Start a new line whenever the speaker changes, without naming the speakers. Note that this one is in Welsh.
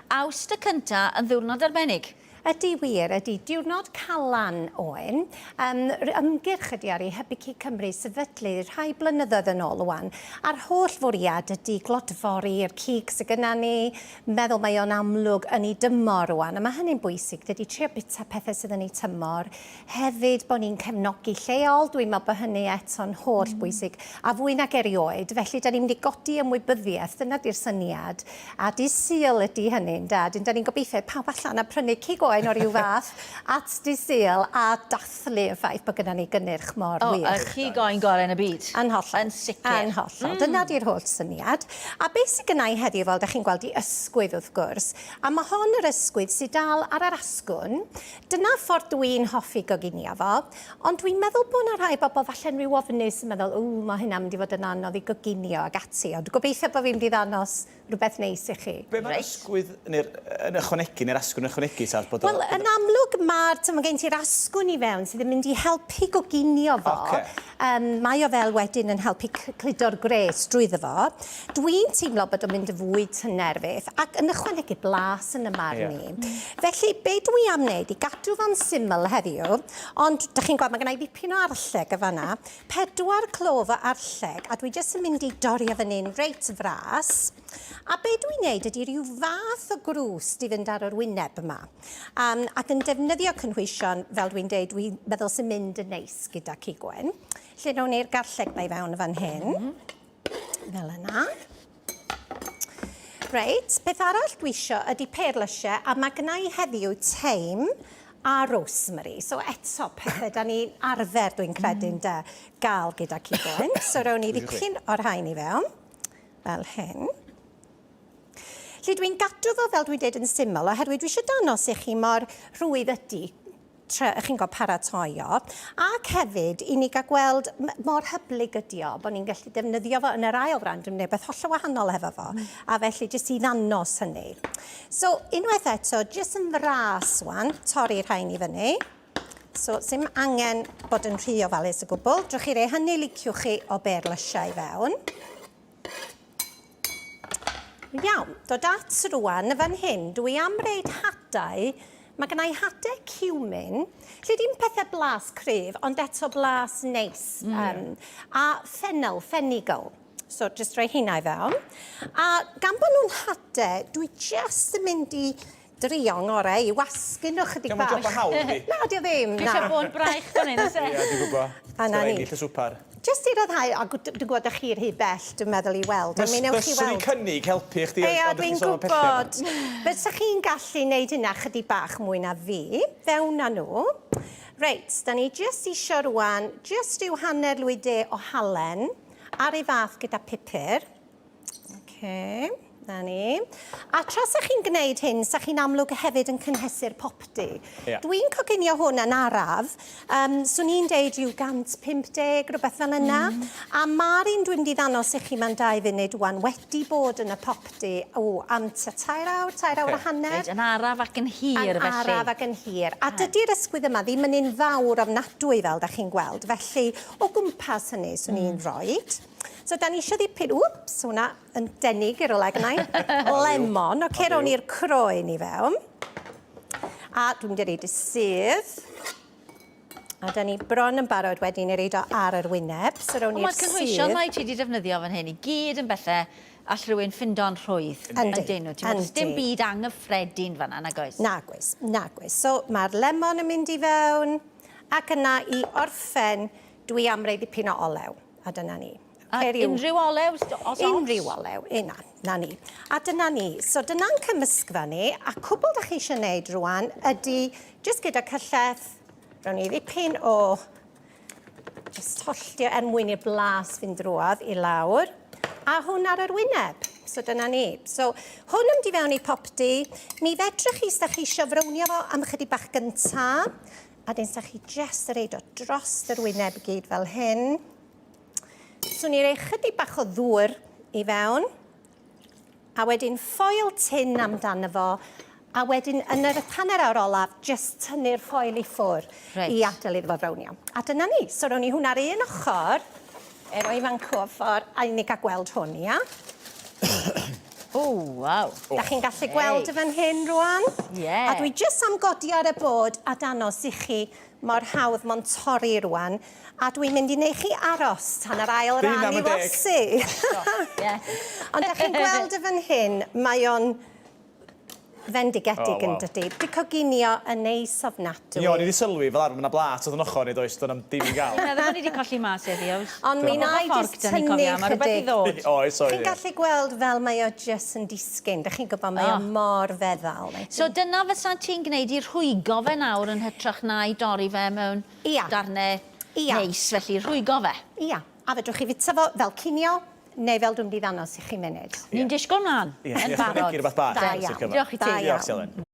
Awst y cynta yn ddiwrnod arbennig.
Ydy wir, ydy. Diwrnod Calan Oen. Um, ymgyrch ydy ar ei Hybu Cig Cymru sefydlu rhai blynyddoedd yn ôl wan. A'r holl fwriad ydy glodfori'r cig sydd gyda ni, meddwl mae o'n amlwg yn ei dymor rwan. A mae hynny'n bwysig, dydy trio bita pethau sydd yn ei tymor. Hefyd bod ni'n cefnogi lleol, dwi'n meddwl bod hynny eto'n holl bwysig, a fwy nag erioed. Felly, da ni'n mynd i godi ymwybyddiaeth, dyna di'r syniad. A dydd Sul ydy hynny, ynde? A 'dyn 'dan ni'n gobeithio pawb allan a prynu cig oen o ryw fath at dydd Sul a dathlu y ffaith bod gynnon ni gynnyrch mor wych.
O, y cig oen gorau yn y byd.
Yn hollol.
Yn sicr.
Yn hollol. Dyna 'di'r holl syniad. A beth sydd gynna i heddiw, fel 'dach chi'n gweld, 'di ysgwydd wrth gwrs. A ma' hon yr ysgwydd sydd dal ar yr asgwrn. Dyna ffordd dwi'n hoffi goginio fo. Ond dwi'n meddwl bod 'na rhai bobl falle'n rhyw ofnus yn meddwl, ww, mae hynna'n mynd i fod yn anodd i goginio ac ati. Ond gobeithio bod fi'n mynd i ddangos rhywbeth neis i chi.
Be mae'r ysgwydd neu'r yn ychwanegu, neu'r asgwrn yn ychwanegu ta? Bod
o... Wel, yn amlwg mae'r, mae gen ti'r asgwrn i fewn sydd yn mynd i helpu goginio fo.
Ocê.
Yym, mae o fel wedyn yn helpu cludo'r gwres drwyddo fo. Dwi'n teimlo bod o'n mynd yn fwy tyner fyth ac yn ychwanegu blas yn y marn i. Felly, be dwi am wneud i gadw fo'n syml heddiw, ond dych chi'n gweld mae gennau ddipyn o arlleg yn fan'na, pedwar clof o arlleg, a dwi jyst yn mynd i dorri o fyny'n reit fras. A be dwi'n wneud ydy rhyw fath o grwst i fynd ar yr wyneb yma. Um, ac yn defnyddio cynhwysion, fel dwi'n deud, dwi'n meddwl sy'n mynd yn neis gyda cig oen. Lle nawn ni'r garlleg mae i fewn fan hyn. Mm -hmm. Fel yna. Reit, peth arall dwi isio ydy perlysiau, a mae gynna i heddiw teim a rosemary. So eto, pethau da ni'n arfer, dwi'n credu, mm. de, gael gyda cig oen. So rown ni ddipyn o'r rhain i fewn, fel hyn. Lle dwi'n gadw fo, fel dwi'n dweud, yn syml, oherwydd dwi eisiau danos i chi mor rhwydd ydy tre, chi'n gwybod, paratoi o. Ac hefyd, i ni gael gweld mor hyblyg ydy o, bod ni'n gallu defnyddio fo yn yr ail ran, dwi'n gwneud beth hollol wahanol hefo fo. A felly, jyst i ddanos hynny. So, unwaith eto, jyst yn fras wan, torri rhain i fyny. So, sim angen bod yn rhy ofalus o gwbl. Drwch chi rei hynny liciwch chi o berlysiau i fewn. Iawn, dod at rwan, fan hyn, dwi am reid hadau. Mae gennau hadau cumin, lle dim pethau blas cryf, ond eto blas neis. Mm. Um, a ffenel, ffenigl. So, jyst rhoi hynna i fewn. A gan bod nhw'n hadau, dwi jyst yn mynd i drio ngorau i wasgu nhw chydig bach.
Dio'm yn job hawdd, ydi?
Na, dio ddim, na.
Dwi eisiau bod yn braich fan hyn, oes e?
Ie, dwi'n gwybod.
A na ni.
Ennill y swpar.
Jyst i ryddhau, a dwi'n gwybod ych chi rhy bell, dwi'n meddwl, i weld. Ond mi newch chi
weld. Fyswn i'n cynnig helpu chdi,
ond ydych chi'n sôn am pellter. Ie, dwi'n gwybod. Fysa chi'n gallu neud hynna chydig bach mwy na fi. Fewn â nhw. Reit, da ni jyst isio rwan, jyst rhyw hanner lwy de o halen ar ei fath gyda pupur. Oce, na ni. A tra sa chi'n gwneud hyn, sa chi'n amlwg hefyd yn cynhesu'r popty.
Ia.
Dwi'n coginio hwn yn araf. Um, swn i'n deud rhyw 150, rhywbeth fel yna. A mae'r un dwi'n mynd i ddanos i chi mewn dau funud wan wedi bod yn y popty o, am tua tair awr, tair awr a hanner.
Reit, yn araf ac yn hir,
felly. Yn araf ac yn hir. A dydy'r ysgwydd yma ddim yn un fawr ofnadwy, fel da chi'n gweld. Felly, o gwmpas hynny, swn i'n rhoid. So, da ni eisiau ddipyn, wps, hwnna yn denig i'r olau gynnau. Lemon, oce, okay, rown i'r croen i fewn. A dwi'n mynd i reid y sudd. A da ni bron yn barod wedyn i reid o ar yr wyneb. So rown i'r
sudd. Mae'r cynhwysion mae ti wedi defnyddio fan hyn i gyd yn bethau all rhywun ffindo'n rhwydd.
Yndi.
Ydyn nhw. Ti'n Does dim byd anghyffredin fan'na, nag oes?
Nag oes, nag oes. So mae'r lemon yn mynd i fewn, ac yna i orffen, dwi am roi dipyn o olew. A dyna ni.
A unrhyw olew, os ots?
Unrhyw olew, una, na ni. A dyna ni. So dyna'n cymysgfa ni, a cwbl da chi eisiau gwneud rwan ydy, jyst gyda cyllell, rown ni ddipyn o jyst holltio er mwyn i'r blas fynd drwodd i lawr, a hwn ar yr wyneb. So dyna ni. So hwn yn mynd i fewn i popty. Mi fedrwch chi, os da chi eisiau frownio fo am ychydig bach gynta, A dyn sa chi jyst yn reid o dros yr wyneb i gyd fel hyn. Swn i rei chydig bach o ddŵr i fewn. A wedyn ffoil tin amdano fo. A wedyn yn yr hanner awr olaf, jyst tynnu'r ffoil i ffwr
Reit.
i adael iddo fo frownio. A dyna ni. So rown ni hwnna ar un ochr, efo i fan cw ffordd, a i ni gael gweld hwn, ia?
O, waw.
Da chi'n gallu gweld y fan hyn rwan?
Ie.
A dwi jyst am godi ar y bod a danos i chi mor hawdd mo'n torri rwan. A dwi'n mynd i neu chi aros tan yr ail
Dim
ran
am
i
y deg.
wasi.
Ie.
Ond da chi'n gweld y fan hyn, mae o'n fendigedig
O,
yn
waw.
dydi. Di coginio yn neis ofnadwy.
Ie, o'n i wedi sylwi fel arfer, mae yna blat oedd yn ochr ni, does, do'n am dim i gael.
Dwi'n meddwl bod ni wedi colli mas heddi, oes?
Ond mi wna i
Fforc,
jyst
'dan ni'n
tynnu
cofio, ma' rhywbeth i
chydig.
ddod.
Oes, oes.
Chi'n gallu gweld fel mae o jyst yn disgyn. Dych chi'n gwybod mae o
Oh.
mor feddal.
So dyna fysa ti'n gwneud i rhwygo fe nawr yn hytrach na i dorri fe mewn
Ia.
darnau
Ia.
neis, felly rhwygo fe.
Ia, a fedrwch chi fita fo fel cinio, neu fel dwi'n mynd i ddangos i chi munud.
Ni'n disgwyl mlaen,
Ie,
yn
i
barod.
ychwanegu rhywbeth bach.
Da
i'r
iawn.
cyfan.
Diolch i ti.
Da
Diolch,
iawn.
Selen.